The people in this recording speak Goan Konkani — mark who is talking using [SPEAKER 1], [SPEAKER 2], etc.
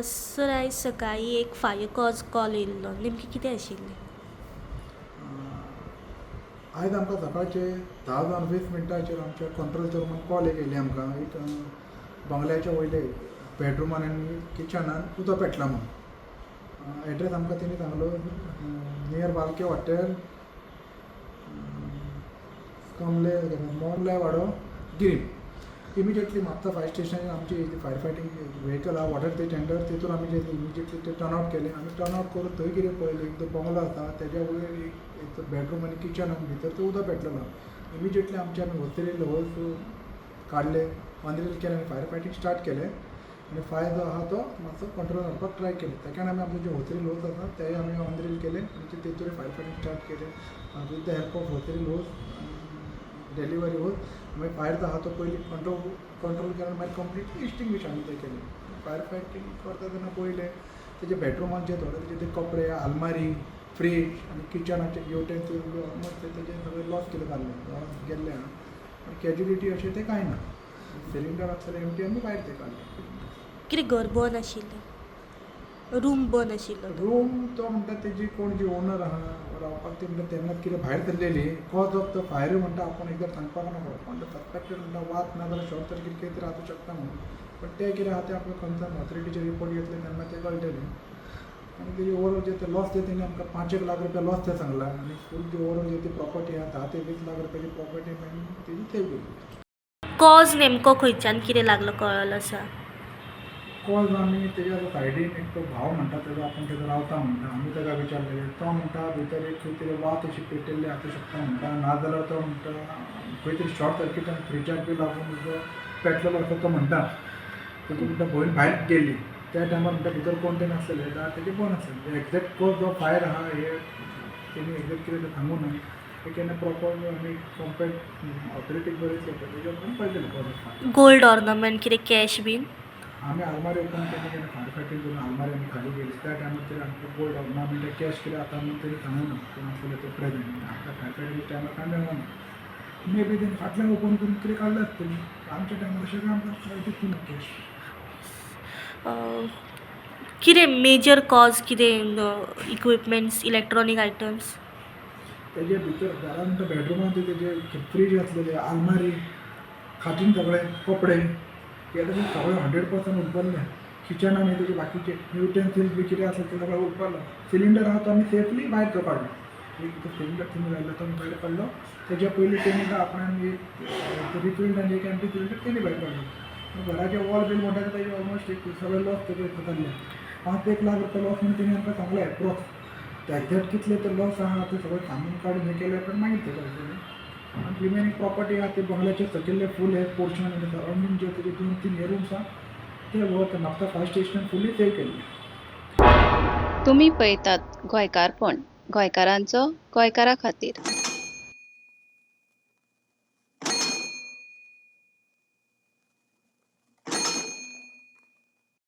[SPEAKER 1] सर, आयज सकाळीं एक फायर कॉज कॉल येयल्लो, नेमकें कितें आशिल्लें?
[SPEAKER 2] आयज आमकां सकाळचे 10 जावन 20 मिनटांचेर आमच्या कंट्रोल रुमान कॉल एक येयली आमकां, एक बंगल्याच्या वयले बेडरुमान आनी किचनान उदक पेटला म्हणून. एड्रेस आमकां तेणी सांगलो, नियर वालके हॉटेल, कमले मोंगले वाडो, गिरीम. इमिजिएटली म्हापसा फायर स्टेशन, आमची फायर फायटींग व्हेकल आहा, वॉटर ते टेंडर, तितून आमी जे इमिजिएटली ते टर्न आवट केले. आमी टर्न आवट करून थंय कितें पळयलें, एक तो बंगलो आसा, तेज्या वयर एक एक बेडरूम आनी किचन, भितर तें उदक पेटलेलो. इमिजिएटली आमचे आमी होसरील होस काडले, ऑनरेल केलें आनी फायर फायटींग स्टार्ट केलें आनी फायर जो आहा तो मातसो कंट्रोल हाडपाक ट्राय केलें. तेका आमी आमचे जे होसरील होस आसा तेय आमी ऑनरेल केले आनी तेतूर फायर फायटींग स्टार्ट केलें. With the help of hose reel hose, delivery hose, मागीर फायर जो आहा तो पयलीं कंट्रोल केलो आनी मागीर कंप्लिटली एक्सटिंग्विश आमी तें केलें. फायर फायटींग करता तेन्ना पळयलें, तेजे बेडरुमान जे थोडे तेजे ते कपडे, आलमारी, फ्रीज आनी किचनाचे युटेन्सिल बी ऑलमोस्ट ते तेजे सगळे लॉस कितें जाल्लें गेल्लें आहा, पूण कॅज्युलिटी अशें तें कांय ना. सिलिंडर आसलेले एमटी, आमी भायर ते काडले.
[SPEAKER 1] कितें घर बंद आशिल्लें, रूम बंद आशिल्लो तो?
[SPEAKER 2] रूम तो म्हणटा तेजी कोण जी ओनर आहा रावपाक, ती म्हणटा तेन्नाच कितें भायर सरलेली. कॉज ऑफ the fire म्हणटा आपूण एकदां सांगपाक नकळो, पण सस्पेक्टेड म्हणटा वात ना जाल्यार शॉर्ट सर्कीट कितें तरी आसूं शकता म्हणून. पण तें कितें आहा तें आपल्या कन्सर्न ऑथॉरिटीचे रिपोर्ट घेतले तेन्ना तें कळटलें. आनी तेजी ओवरऑल जे ते लॉस ते तेणी आमकां 5 एक लाख रुपया लॉस ते सांगला आनी फूल जी ओवरऑल जी ती प्रॉपर्टी आहा, 10 ते 20 लाख रुपयाची प्रॉपर्टी तेजी सेव केली.
[SPEAKER 1] कॉज नेमको खंयच्यान कितें लागलो कळ्ळो आसा?
[SPEAKER 2] कॉज आमी तेज्या सायडीन एक तो भाव म्हणटा तेजो, आपूण तेजो रावता म्हणटा. आमी ताका विचारलें, तो म्हणटा भितर एक खंय तरी वात अशी पेटिल्ली आसूं शकता म्हणटा, नाजाल्यार तो म्हणटा खंय तरी शॉर्ट सर्किटान फ्रिजाक बी लागून जो पेटलेलो आसा तो म्हणटा. तेजी म्हणटा भयण भायर गेल्ली त्या टायमार, म्हणटा भितर कोण ते नासलेले, दार तेजें बंद आसलें. एक्झॅक्ट कॉज जो फायर आहा हे तेणी एक्झॅक्ट कितें तें सांगू ना. ते केन्ना प्रॉपर आमी कॉम्पिटंट ऑथॉरिटीक बरयतले पळय, तेज्या उपरांत कळटलें cause of fire.
[SPEAKER 1] Gold ornament कितें, कॅश बीन?
[SPEAKER 2] आमी आलमारी ओपन केन्ना केन्ना फायर फायटींग करून आलमारी आमी खाली गेली, त्या टायमार तरी आमकां गोल्ड ऑर्नामेंट, कॅश कितें आसा म्हणून तेणी सांगू ना कोण आसलेले ते प्रेझेंट. आमकां फायर फायटींग टायमार कांय मेळना. मे बी तेणी फाटल्यान ओपन करून कितें काडलें आसतलें. आमच्या टायमार अशें काय आमकां दिसूं ना कॅश.
[SPEAKER 1] कितें मेजर कॉज कितें, इक्विपमेंट्स, इलेक्ट्रॉनीक आयटम्स?
[SPEAKER 2] तेजे भितर घरान बेडरुमान ते तेजे फ्रीज आसलेले, आलमारी, खाटीन सगळे कपडे हे तशें सगळें 100% उरपल्लें. किचनान तेजे बाकीचे युटेन्सिल्स बी कितें आसलें तें सगळें उरपल्लें. सिलिंडर आहा तो आमी सेफली भायर तो काडलो. एक तो सिलिंडर थिंगा घातलो, तो आमी भायर काडलो. तेज्या पयलीं तेणी आपणान एक रिफिल्ड आनी एक एम्प्टी सिलिंडर तेणी भायर काडलो. घराचे वॉल बील म्हणटा तेजे ऑलमोस्ट एक सगळे लॉस तेजे जाल्ले. 5 एक लाख रुपया लॉस म्हणून तेणी आमकां सांगलें एप्रोक्स. एक्झॅक्ट कितले ते लॉस आहा ते सगळें सांगून काडून हें केलें उपरांत मागीर ते कळटलें. आनी रिमेनींग प्रॉपर्टी आहा ते बंगल्याचे सकयल्ले फूल हे पोर्शन आनी सरावंडींग जे तेजे दोन तीन हे रूम्स आहा ते वत म्हापसा फायर स्टेशन फुल्ली सेव केल्ले.
[SPEAKER 3] तुमी पळयतात गोंयकारपण, गोंयकारांचो गोंयकारा खातीर.